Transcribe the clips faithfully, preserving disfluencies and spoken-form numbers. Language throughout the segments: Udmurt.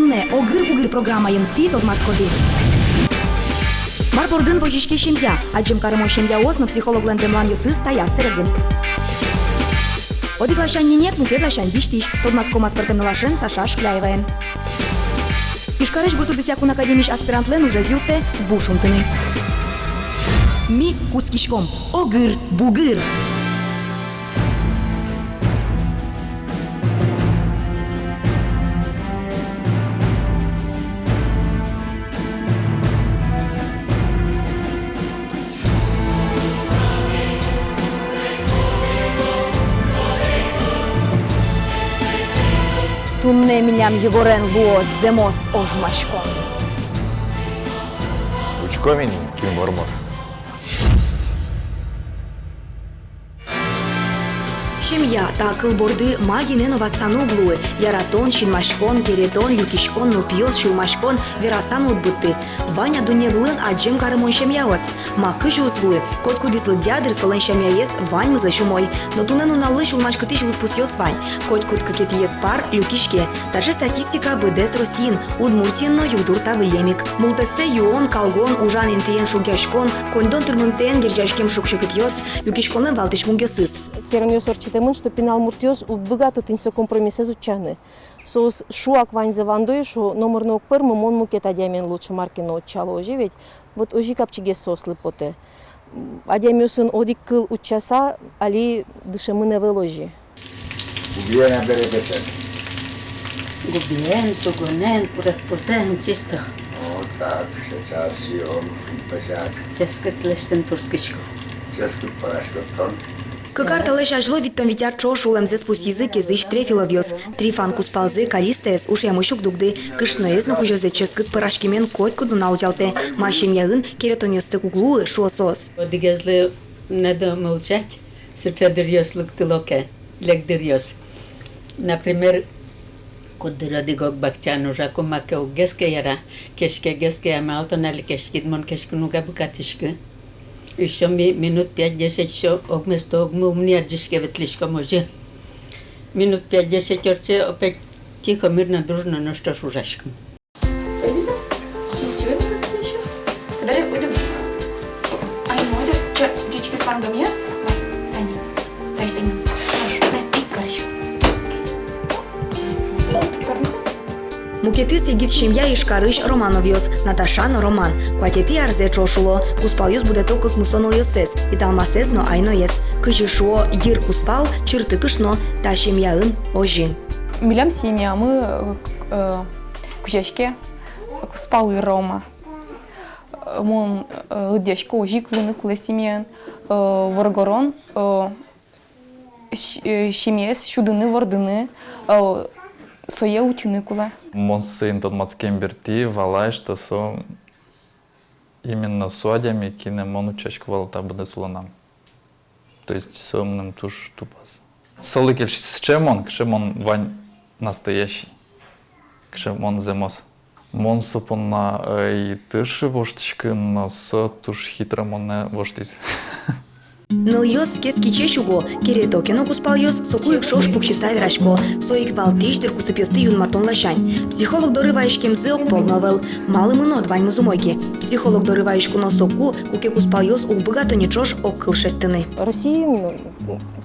Огыр-бугыр программаын тӥ тодматскоды: мар бордын возиське семья, адӟем карымон семьяос но психологлэн дэмланъёсыз таяз сэрегын. Одӥг ласянь ненег, мукет ласянь висьтӥсь. Тодматском аспӧртэм нылашен Саша Шкляеваен. Ижкарысь гурт удысъя кун академиысь аспирантлэн ужез юрттэ ву шунтыны. Ми кутскиськом. Огыр-бугыр. Туннэ милям Егорен луоз зэмос ожмаськон. Учком ини, кин вормоз. Семья — та кыл борды ма гинэ но ватсаны уг луы. Яратон, синмаськон, керетон, люкиськон, нылпиос, сюлмаськон — вераса но уд быдты. Вань-а дунне вылын адӟем карымон семьяос? Ма, кызьы уз луы? Котькудӥз лыдъя дыр солэн семьяез ваньмызлэсь умой. Но туннэ нуналлы сюлмаськытӥсь лыдпусъёс вань. Котькуд кыкетӥез пар люкиське. Таӵе статистика быдэс Россиын, Удмуртиын но югдур та выллем ик. Мултэссэ юон, калгон, ужан интыен шугъяськон, коньдон тырмымтэен герӟаськем шуг-секытъёс — люкиськонлэн валтӥсь мугъёсыз. Керонъёс ортчытэмын, что пинал муртъёс уг быгато тӥни со компромиссэз утчаны. Соос шуак ваньзэ вандо и шуо: номыр но уг пӧрмы, мон мукет адямиен лучше мар ке но утчало, озьы ведь. Вот озьы капчигес соослы потэ. Адямиосын одӥг кыл утчаса али дышемын ӧвӧл озьы. Губиен бере бесед. Губиен, сугонен, курегпузэн, чисто. Вот так, сейчас съём, пожак. Ческыт лэсьтын турттӥсько. Ческыт пӧраськод тон. Кык ар талэсь азьло витьтон вить ар ӵош улэмзэс пусйизы Кезысь Трефиловъёс. Трифан кузпалзэ Калистаез ушъямысь уг дугды. Кышноез но кузёзэ ческыт пӧраськемен котькуд нунал утялтэ. Ма, семьяын керетонъёстэк уг луы, шуо соос. Одӥгезлы надо молчать, сыӵе дыръёс лыктыло ке, лек дыръёс. Например, куддыръя одӥг ог бакчаын ужаку, маке уггес ке яра, кеськегес ке, а малы тон али кеськид, мон кеськыны уг быгатӥськы. Ещё ми-, минут пять-десять ещё огмес то огмы ум ни адӟиське, ветлӥськом озьы. Минут пять-десять ортче, опять тихо, мирно, дружно нош ӵош ужаськом. Пойдём, ничего не надо ещё. Подари, уйду. Ай, ну, уйду. Чё, птички с вандом, я? Ой, Таня. Таня, Таня. Хорошо, на, и короче. Кормится? Мукетыз егит семья Ижкарысь Романовъёс, Наташа но Роман. Куатетӥ арзэ ӵош уло. Кузпалъёс будэто кык мусо нылъёссэс, Италмасэз но Айноез. Кызьы шуо йыр кузпал, чырты кышно, та семьяын озьы. Милям семьямы, э, кузёяське кузпалы Рома. Мон, э, лыдъясько, озьы ик луыны кулэ семьяын, э, воргорон, э, с-, э, семьяез сюдыны, вордыны, э, сое утьыны кулэ. Мон соин тодматскем берти валай, что со именно со адями, кинэ мон утчасько вал та быдэс улонам. То есть со мыным туж тупаз. Солы кельшиз сыӵе мон, кыӵе мон вань, настоящий, кыӵе мон зэмос. Мон со понна ӧй тыршы воштӥськыны, но со туж хитро монэ воштӥз. Нылъёс кез кичесь уго, керето ке но кузпалъёс, соку ик ӵош пуксьыса верасько. Со ик валтӥсь дыр кусыпъёсты юнматон ласянь. Психолог доры вазиськемзы огпол но ӧвӧл. Малы мынод, ваньмыз умой ке. Психолог доры вазиськоно соку, куке кузпалъёс уг быгато ни ӵош огкыл шедьтыны. Россиын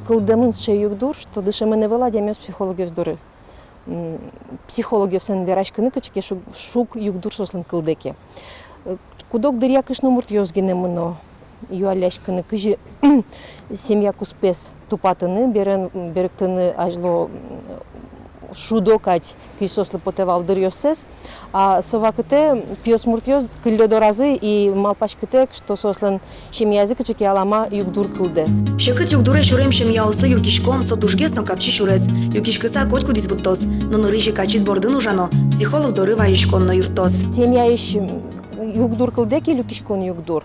кылдэмын сыӵе югдур, что дышемын ӧвӧл адямиос психологъёс доры. М, психологъёсын вераськыны кыӵе ке шуг, шуг югдур соослэн кылдэ ке. Э, куд-ог дыръя кышномуртъёс гинэ мыно юалляськыны, кызьы семья куспез тупатыны, берен, берыктыны азьло, м, шудо кадь, кызьы соослы потэ вал дыръёссэс. А со вакытэ пиосмуртъёс кыллё доразы и малпаськытэк, что соослэн семьязы кыӵе ке алама югдур кылдэ. Секыт югдуре сюрем семьяослы люкиськон — со тужгес но капчи сюрес. Люкиськыса котькудӥз вуттоз. Но нырысь ик ачид бордын ужано, психолог доры вазиськон но юрттоз. Семьяысь югдур кылдэ ке, люкиськон югдур,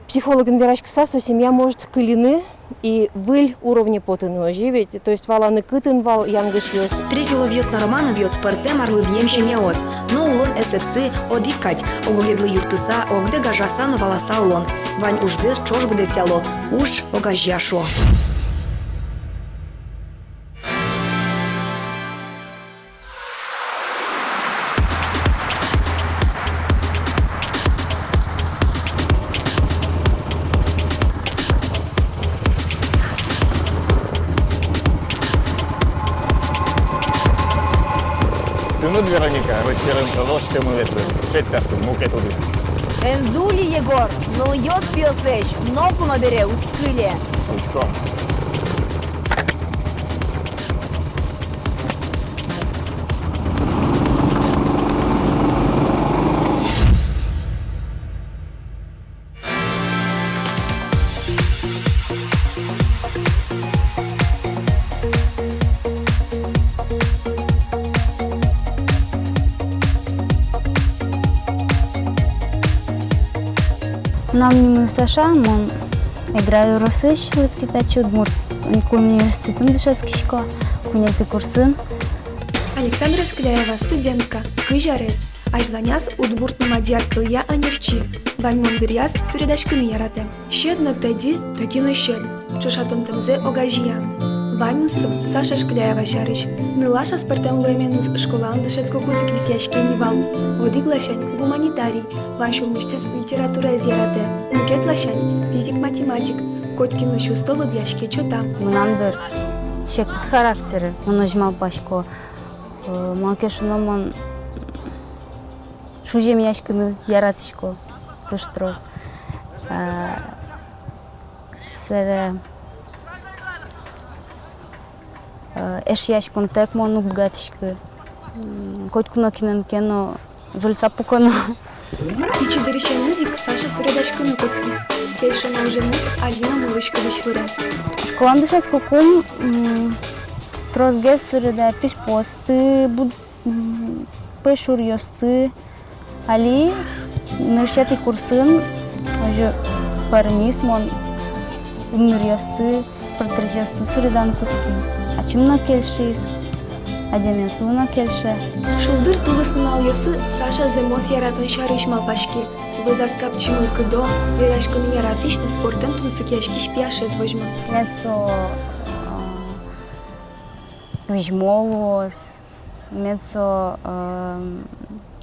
психологен вераськыса, со семья может кылины и выль уровне потыны, озьы ведь, то есть валаны, кытын вал янгышъёс. Трефиловъёс но Романовъёс — пӧртэм арлыдъем семьяос, но улон эсэпсы одӥг кадь: ог-огедлы юрттыса, огдэ гажаса но валаса улон. Вань ужзэс ӵош быдэсъяло, уж огазея, шуо. Тыныд, Вероника, ручкерын калош темы ветлы. Шедьтасты мукет удыс. Эн зулы, Егор, нылъёс пиослэсь ноку но бере уз кыле. Учком. Мынам нимы Саша, мон Эгра ёросысь лыктӥ татчы, удмурт кун университетын дышетскисько, куинетӥ курсын. Александра Шкляева, студентка, кызь арес. Азьланяз удмурт но мадьяр кылъя ӧнерчи. Ваньмон дыръяз суредаськыны яратэ. Сьӧд но тӧдьы, тӧдьы но сьӧд. Ӵошатонтэмзэ огазеян. Ваньмыз со Саша Шкляева сярысь. Нылаш аспӧртэм луэменыз школаын дышетскыкузы ик висъяське ни вал. Одӥг ласянь гуманитарий, вань сюлмысьтыз литератураез яратэ. Мукет ласянь физик-математик. Котькинлэсь усто лыдъяське чота. Мынам, дыр, секыт характере, мон озьы малпасько. Э, малы ке шуоно, мон шуземъяськыны яратӥсько туж трос. Э, собере, э, эшъяськонтэк мон уг быгатӥськы. М, котьку но кинэн ке но зульса пуконо. Пичи дырысеныз ик Саша суредаськыны кутскиз. Кельшоно уженыз али но мылысь-кыдысь выре. Школаын дышетскыкум, м, тросгес суредайя писпуосты, буд-, м, пӧйшуръёсты. Али нырысетӥ курсын озьы пӧрмиз, мон ымныръёсты, портретъёсты суреданы кутски. Ачим но кельшиз, адямиослы но кельше. Шулдыр тулыс нуналъёсы Саша зэмос яратон сярысь малпаське. Вӧзаз капчи мылкыдо, вераськыны яратӥсь но спортэн тунсыкъяськись пияшез возьма. Мед со, а, визьмо луоз, мед со, а,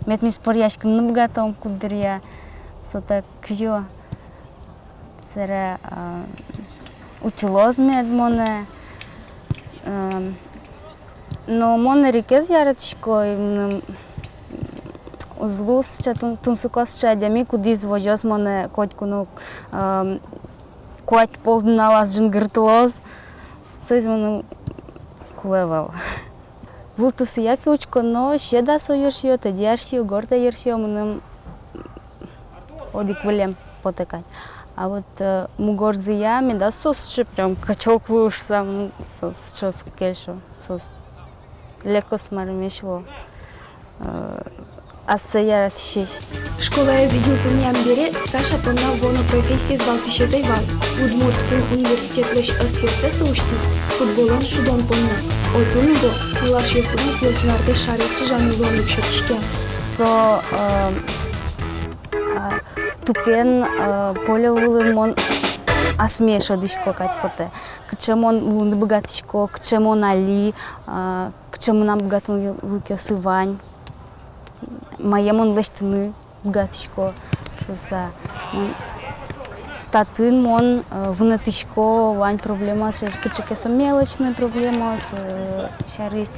мед ми споръяськыны быгатом куддыръя, со так кызьы. Собере, а, утьылоз мед монэ, а, но мон эрикез яратӥсько, и мыным уз луы сыӵе тун-, тунсыко сыӵе адями, кудӥз возёз монэ котьку но, а, куать пол нуналаз жингыртылоз, соиз мыным кулэ ӧвӧл. Вылтусыяк учконо, сьӧд-а со йырсиё, тӧдьы-а йырсиё, горд-а йырсиё, мыным одӥг вылэм потэ кадь. А вот, э, мугорзыя медаз со сыӵе прям качок луы шуса, мыным со сыӵе уз кельшо, со с-, лекос марымесь луо. Э, ассэ яратӥсесь. Школаез йылпумъям бере Саша понна вуоно профессиез валтӥсез ӧй вал. Удмурт кун университетлэсь ӧсъёссэ со усьтӥз футболэн шудон понна. Отын уго нылашъёслы но пиосын артэ шаръёс чыжаны луонлык сётӥське. Со, э, а, тупен, э, поле вылын мон асме шӧдӥсько кадь потэ. Кыӵе мон луыны быгатӥсько, кыӵе мон али, э, кыӵе мынам быгатонлыкъёсы вань, мае мон лэсьтыны быгатӥсько шуса. Мон татын мон, э, вунэтӥсько вань проблемаос, кыӵе ке со мелочной проблемаос, э, сярысь.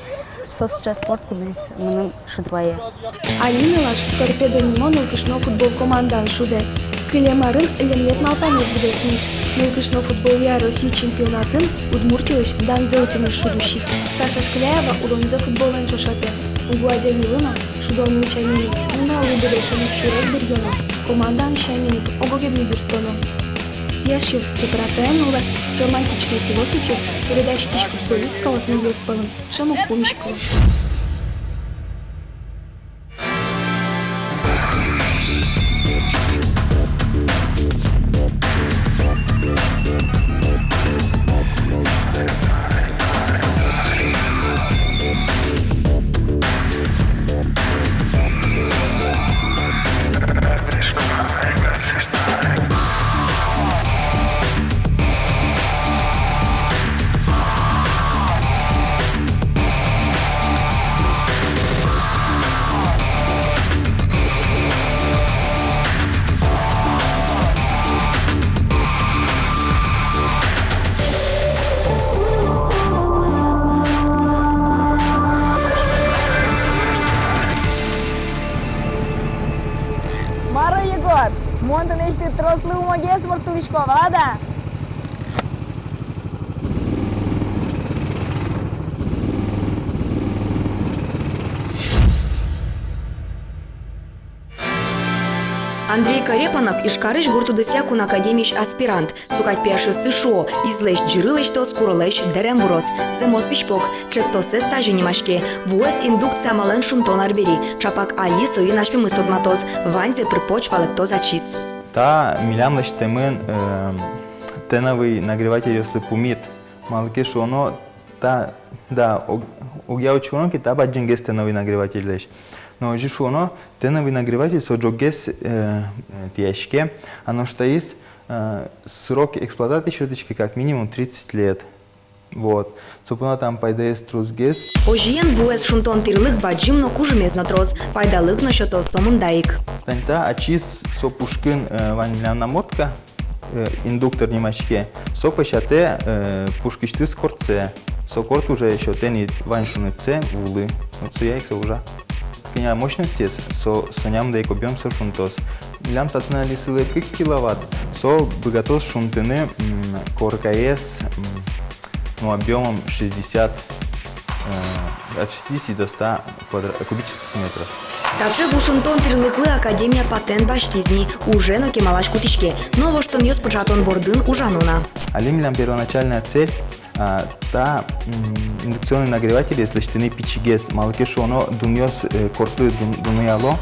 Со сыӵе спорт, кудӥз мыным шуд вае. Али нылаш «Торпедо» нимо нылкышно футбол командаын шудэ. Кылем арын льӧмлэп малпанэз быдэсмиз. Нылкышно футболъя Россия чемпионатын Удмуртилэсь данзэ утьыны шуд усиз. Саша Шкляева улонзэ футболэн ӵошатэ. Уго адямилы но шудонын сямен ик, нуналлы быдэ шонык сюрес быръёно, командаын сямен ик ог-огедлы юрттоно. Пияшъёс кепырасаян улэ, романтичной философъёс, суредаськись футболисткаос нылъёс пӧлын ӵем уг пумиськыло. Мон тынэсьтыд трослы умойгес ворттылӥсько, валад-а? Андрей Корепанов Ижкарысь гурт удысъя кун академиысь аспирант. Со кадь пияшъёсты шуо: излэсь ӟыры лэсьтоз, куролэсь дэрем вуроз. Зэмос визьпог, ӵектосэз тазьы нимаське: вуэз индукция амалэн шунтон арбери. Чапак али соин асьмемыз тодматоз, ваньзэ пыр-поч валэктоз ачиз. Та милям лэсьтэмын, э, теновый нагревательёслы пумит. Малы ке шуоно, та, да, ог-, огъя учконо ке, та бадӟымгес теновый нагревательлэсь. Но озьы шуоно, теновый нагреватель со ӝоггес, э, э, тӥяське, а нош таиз, э, срок эксплуатации сётӥське как минимум тридцать лет. Вот. Со понна там пайдаез тросгес. Озьыен, вуэз шунтон тирлык бадӟым но, кужымез но трос, пайдалык но сётоз сомында ик. Тани та ачиз со пушкын, э, вань милям намотка, э, индуктор нимаське. Со пӧсятэ, э, пушкысьтыз кортсэ. Со корт уже сётэ ни вань шунытсэ вулы. Вот соя ик со ужа. Кӧня мощностез, со, со нямда ик объём со шунтоз. Милям татын али сылэ кык киловатт, со быгатоз шунтыны, м, коркаез, м, ну, объёмом шестьдесят, э, от шестидесяти до ста квадра-, кубических метров. Таӵе ву шунтон тирлыклы академия патент басьтӥз ни, уже но кемалась кутӥське, но воштонъёс пыӵатон бордын ужано на. Али милям первоначальная цель, а, та, м, индукционный нагревателез лэсьтыны пичигес, малы ке шуоно, дунъёс, э, кортлы дун-, дунъяло,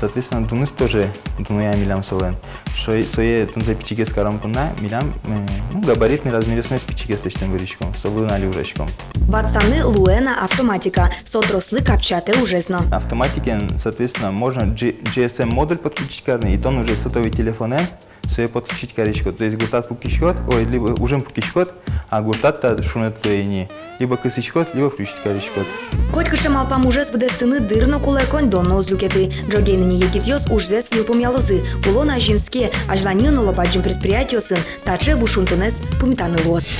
соответственно, дуныз тоже дунъя милям солэн. Шо-, сое дунзэ пичигес карон понна милям, э, ну, габаритный размеръёсыныз пичигес лэсьтэм выриськом, со вылын али ужаськом. Ватсаны луэ на автоматика, со трослы капчатэ ужез но. Автоматикаен, соответственно, можно G-, G S M модуль подключить карыны, и тон уже сотовый телефонэн сое подключить кариськод. То есть гуртад пукиськод, ой, либо ужен пукиськод, а гуртад та шуныт луэ ини. Либо кысӥськод, либо включить кариськод. Котькыӵе малпам ужез быдэстыны дыр но кулэ, коньдон но уз люкеты. Ӝоген ини егитъёс ужзэс йылпумъялозы. Улон азинске, азьланьын, оло, бадӟым предприятиосын таӵе ву шунтонэз пумитаны луоз.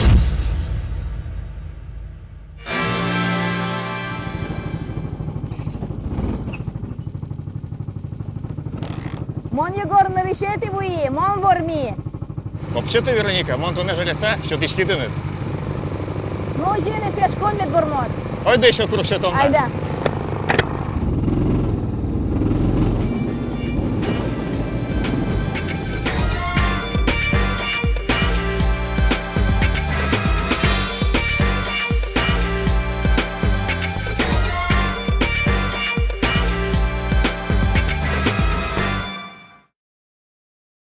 Мон, Егор, нырысетӥ вуи, мон ворми. Капчиты, Вероника, мон тонэ жаляса сётӥськи тыныд. Ну, озьыен, эшшо куинь мед вормод. Ойдо эшшо круг сётом на. Айда.